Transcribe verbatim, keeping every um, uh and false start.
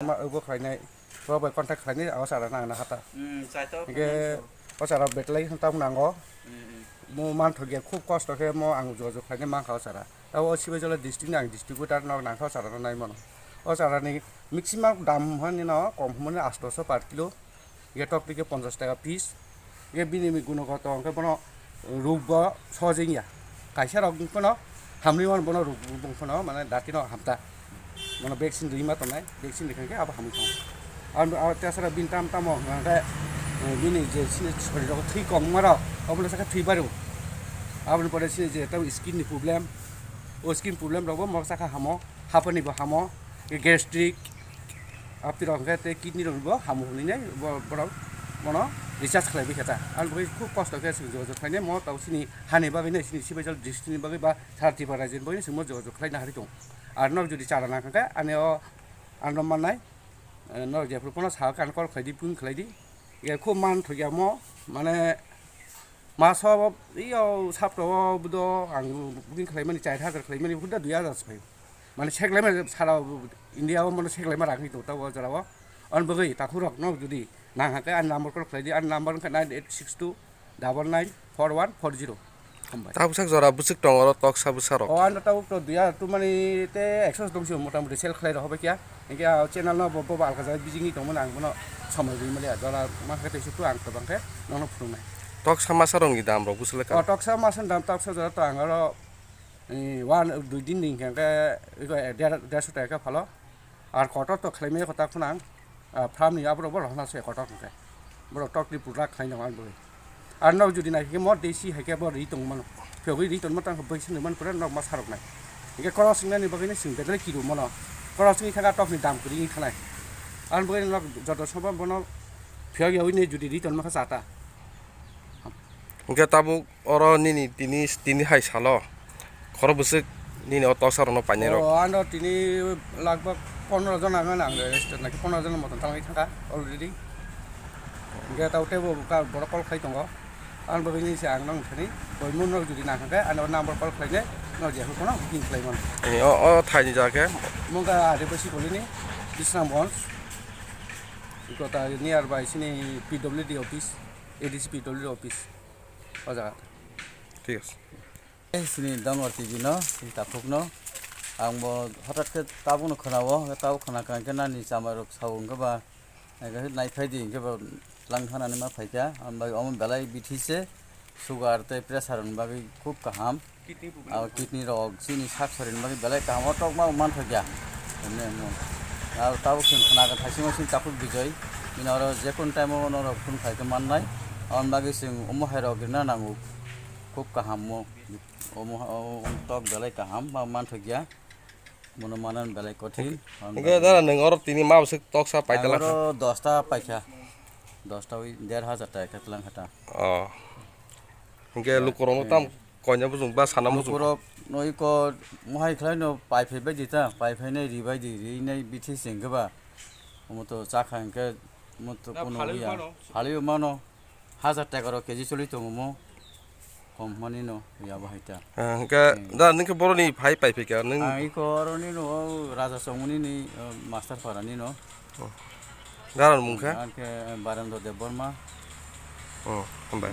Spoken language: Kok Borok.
Ma, obo khlainai, bo bai contact khlainai, o chara nang na hata. Hmm, chai to. Hingke o chara betlai hwn tamo nango. Hmm, hmm. Mo manthokya khub kosto khe mo ang jogajog khlainai mankha o chara. Tabo o Sibaijala district ni ang distributor nog nangkha o chara no nai mano. O chara ni maximum dam hwnwi no kom hwnwi astoso per kilo. Hingke tok twi khe ponchash taka piece. Hingke bini mi gunogoto hingke bono ruk bo sojeng ya. Kaisa rok wng phano hamrwi mano bono ruk wng phano mane dati no hamta. Bono vaccine rwima tongnai, vaccine rwkha hingke abo hamwi thango. Abo, abo tesara bini tam tamo hingke, eh, bini je sini sori rok thwi kongma rok, obo le sakha thwi bario. Aboni pore sini je tamo skin ni problem, o skin problem rok bo moksa kha hamo. Haphani bo hamo, gastric, aboni rok hwnkhe tei kidney rok bo hamo hwnwi nai bo-, borok bono research khlaiwi khe ta. Ang bagwi khub kosto khe chwng jogajog khlainai mo tau chini hani bagwi nai chini Sibaijal district ni bagwi ba sara Tripura rajyoni bagwi chwngno jogajog khlaina hari tongo. Ar nok jodi chara nang khe ani o ano mannai, eh, norok jephru phano sa khe ano call khlai di, phone khlai di. Ye khub man thokya mo, mane, maso, iyo, sapta o bodo ang booking khlaimani char hajar khlaimani, huda dui hajar se phaio. Mane, seklaima sara India o, mane, seklaima rang hito, ta o jora o. On bagwi, takhurok no jodi nang hake, ani number call khlai di, ani number wngkha nine eight six two double nine four one four zero. Hambai. Tabuksak jora bwswk tongo oro toksa bwsarok? O, ano tabuk to duya tumani te ekso tongsi motamoti sell khlai rok hobai kya. Hingke a channel no bo, bo alka jora bijingni tongmani ang bono somoi rimali a jora mankhe tei sukhu ang kwbang khe nono phunuknai. Toksa masarokni dam rok bwswk le O kang? Toksa masani dam toksa jora to ang oro, eh, one, dui din ni hingke iko der, derso taka phalo. Ar kotor to khlaimaya kota khuna ang, ah, farm ni aborok bo rohorna se kotor hwnkhe. Borok tok ni pura khlai nang ang bwrwi. Ar nok jodi nai khe mo desi hai khe bo ri tong mano. Phiyogwi ri tong mano tang bai sini man pura nok ma sarok nai. Hingke koros wngna ni bagwi ni sing bedre kiru mano. Koros wngwi thangka tok ni dam kwrwi wngwi thanai. Ar bagwi nok joto soba bono phiyogwi ni jodi ri tong ma kha chata. Hingke tabuk Oro nini tini, tini hai salo khorok bwswk nini o toksa rokno painai rok? O, ano tini lagbak pondro jona hwnka ang register naki pondro jona motom thangwi thangkha already. Hingke tabo teibo ka borok call khai tongo. Ang bagwi nini se ang nang thani, koi mun rok jodi nang hwnkhe ano number call khlainai, no je hono booking khlai mano. Ni o, o thaini jaga khe? Mungka Adipasi Colony, Bisramganj. Kota nearby sini P W D office, A D C P W D office. O jaga. Thik ase. Eh, sini Danwar T V no, sini takhuk no. Ang bo hothat khe tabuk no khwnao, tabuk khwna kha hwnkhe nani chamai rok sao hwnkhe ba, hwnkhe nai phai di hwnkhe ba lang thanani ma phai kha. Ang bai omo belai bithi se sugar tei pressure ni bagwi khub kaham. Kidney problem. Abo kidney rok chini sak sori ni bagwi belai kaham. O tok ma man thok ya. Emne emne. Abo tabuk sini khwna kha thaising sini takhuk Bijoy. Bini oro je kun time o norok phone khai khe mannai. Aboni bagwi chwng omo hai rok rina nango. Khub kaham mo. Omo, o, o tok belai kaham, ma manthokya. Mono manan belai kothin. Hingke dara nwng oro tini ma bwswk toksa paitala kha? Ang oro dosta paikha. Dosta wi der hajar taka khe tlang kha ta. Oh. Hingke lukurokno tam koina bujung ba sana bujung? Lukurok no iko mohai khlai no pai phai bai di ta, pai phai nai ri bai di, ri nai bithi sing khe ba. Omo to chakha hingke, omo to kono phalwi ya. Mano. Phalwi mano. Hajar taka rok K G choli tongo mo. Kom mani no ya bahai ta. Ah, hingke da ningke boroni phai pai phika nung. Ang iko oroni no o Raja Chongmani ni, o, master para ni no. Oh. Garon mung khe? Ang khe Barendra Debbarma. Oh, hambai.